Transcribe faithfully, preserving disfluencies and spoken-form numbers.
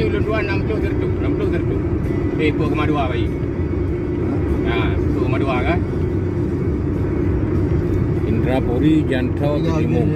Lôn dua enam puluh seratus, enam puluh seratus. Eh, pok koma dua bayi. Ha, pok koma dua kan? Indrapuri Jantho Timur.